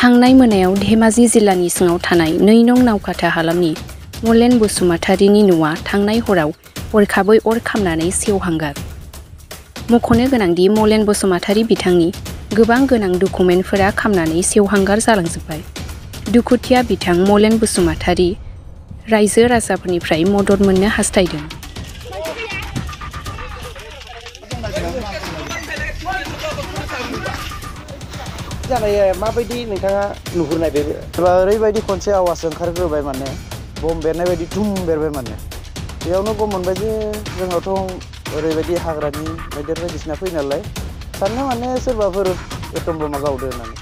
थांनाय मोनायाव धेमाजि जिल्लानि सिङाव थानाय 2 नं नावकाथा हालामनि मलेन बसुमतारीनि न'आ थांनाय हराव हरखाबै अर खामनानै सेवहांगार। मख'नो गोनांदि मलेन बसुमतारी बिथांनि गोबां गोनां डकुमेन्टफोरा खामनानै सेवहांगार जालांजोब्बाय। दुखुथिया बिथां मलेन बसुमतारी रायजो राजाफोरनिफ्राय मदद मोननो हास्थायदों। जानाय माबायदि नोंथाङा नुहुरनाय बे ओरैबायदि खनसे आवाज ओंखारग्रोबाय माने बम बेरनाय बायदि धुम बेरबाय माने बेयावनो गम मोनबाय जे जोंनावथ' ओरैबायदि हाग्रानि मैदेर बायदिसिना फैयो नालाय साननो माने सोरबाफोर एटम बमा गावदो होननानै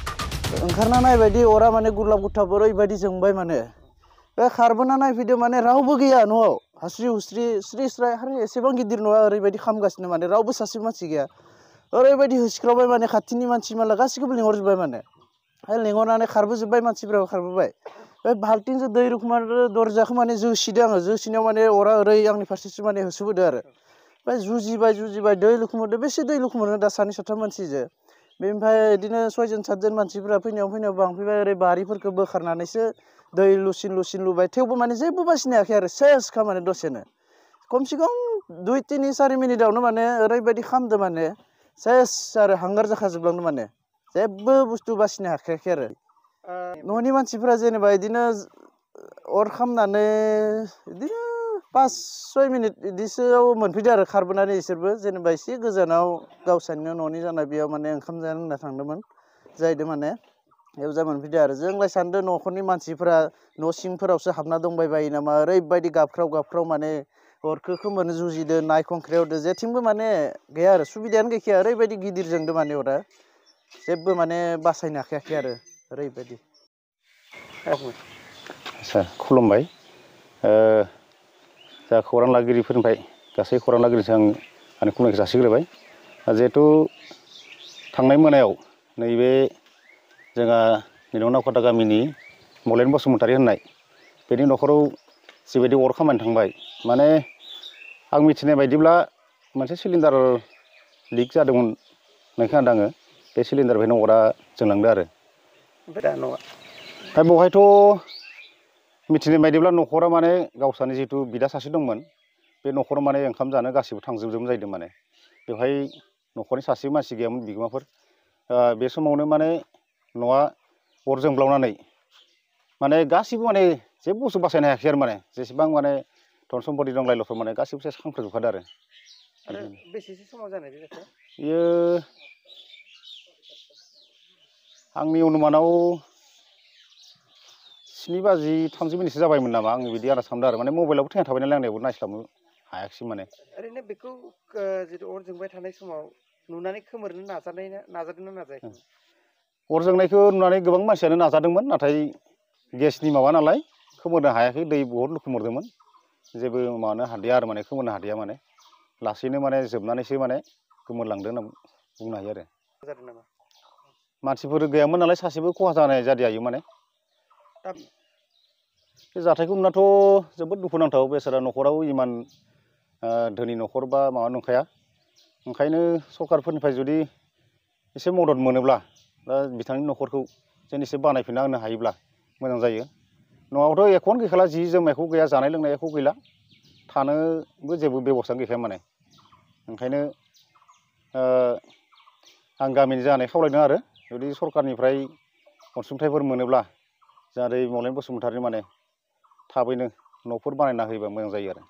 ओंखारना नायबायदि अरा माने गुरलाब गुथाब ओरैबायदि जोंबाय माने बे खारबोना नायफैदो माने रावबो गैया न'आव हास्रि हुस्रि स्रि स्राय आरो एसेबां गिदिर न'आ ओरैबायदि खामगासिनो माने रावबो सासे मानसि गैया ओरैबायदि होसिख्रावबाय माने खाथिनि मानसि माला गासिखौबो लिंहरजोब्बाय माने लिंहरनानै खारबोजोब्बाय मानसिफ्राबो खारबोबाय बे बाल्टिंजों दै रुखुम दरजाखौ माने जोसिदों आङो जोसिनायाव माने अरा ओरै आंनि फारसेसो माने होसोबोदो आरो ओमफ्राय जुजिबाय दै लुखुमोदो बेसे दै लुखुमोनो दा 2 3 मानसिजों बेनिफ्राय बिदिनो 6 जन 7 जन मानसिफोरा फैनायाव बांफैबाय ओरै बारिफोरखौ बोखारनानैसो दै लुसिन लुबाय थेवबो माने जेबो बासिनो हायाखै आरो सेसखा माने दसेनो खमसे खम 2 3 4 मिनिटावनो माने ओरैबायदि खामदो माने सेस आरो हांगार जाखाजोबलांदो माने जेबो बुस्थु बासिनो हाखायाखै आरो न'नि मानसिफोरा जेनेबा बिदिनो अर खामनानै बिदिनो 5 6 मिनिट बिदिसोआव मोनफैदो आरो खारबोनानै इसोरबो जेनेबा एसे गोजानाव गावसानिनो न'नि जानाय बेयाव माने ओंखाम जानो होनना थांदोंमोन जाहैदों माने बेयाव जा मोनफैदो आरो जोंलाय सानदों न'खरनि मानसिफोरा न' सिंफोरावसो हाबना दंबाय बायो नामा ओरैबायदि गाबख्राव माने अरखौ खोमोरनो जुजिदो नायखंख्रेवदो जेथिंबो माने गैया आरो सुबिदायानो गैखाया ओरैबायदि गिदिर जोंदो माने अरा जेबो माने बासायनो हाखायाखै आरो ओरैबायदि। आच्छा खुलुमबाय जा खौरां लागिरिफोरनिफ्राय गासै खौरां लागिरिजों आंनि खुलुमनायखौ जासिग्रोबाय जिहेथु थांनाय मोनायाव नैबे जोंहा निलं नावकाथा गामिनि मलेन बसुमतारी होननाय बेनि न'खराव जिबायदि अर खामानि थांबाय माने आं मिथिनाय बायदिब्ला मोनसे सिलिन्डार लिक जादोंमोन होननाय खोनादों आङो बे सिलिन्डारनिफ्रायनो अरा जोंलांदो आरो दा बेवहायथ' मिथिनाय बायदिब्ला न'खरा माने गावसानि जिथु बिदा सासे दंमोन बे न'खराव माने ओंखाम जानो गासिबो थांजोबदोंमोन जाहैदों माने बेवहाय न'खरनि सासे मानसि गैयामोन बिगोमाफोर बे समावनो माने न'आ अर जोंब्लावनानै माने गासिबो माने जेबो बुस्थु बासायनो हायाखै आरो माने जेसेबां माने धन सम्पति दं लाइ लथर माने गासिबो सेस खामफ्रामजोबखादो आरो बेसेसो समाव जानाय बे जाथाया बेयो आंनि अनुमानाव 7:30 जाबायमोन नामा आं बिदि आन्दाज खालामदों आरो माने मबाइलावबो थैना थाबाय नालाय आंनियावबो नायस्लाबनो हायाखिसै माने ओरैनो बेखौ जितु अर जोंबाय थानाय समाव नुनानै खोमोरनो नाजादोंना नाजायाखै अर जोंनायखौ नुनानै गोबां मानसियानो नाजादोंमोन नाथाय गेसनि माबा नालाय खोमोरनो हायाखै दै बहुद लुखुमोरदोंमोन जेबो माबानो हादिया आरो माने खोमोरनो हादिया माने लासैनो माने जोबनानैसो माने गोमोरलांदों होनना बुंनो हायो आरो मानसिफोर गैयामोन नालाय सासेबो खहा जानाय जादिया माने बे जाथायखौ नुनाथ' जोबोद दुखुनांथाव बेसारा न'खराव इमान धोनि न'खर बा माबा नंखाया ओंखायनो सरकारफोरनिफ्राय जुदि एसे मदद मोनोब्ला दा बिथांनि न'खरखौ जेन एसे बानायफिनना होनो हायोब्ला मोजां जायो न'आवथ' एख'नो गैखाला जि जोम एख' गैया जानाय लोंनाय एख' गैला थानोबो जेबो बेबस्था गैखाया माने ओंखायनो आं गामिनि जानाय खावलायदों आरो जुदि सरकारनिफ्राय अनसुंथाइफोर मोनोब्ला जाहाथे मलेन बसुमतारी माने थाबैनो न'फोर बानायना होयोबा मोजां जायो आरो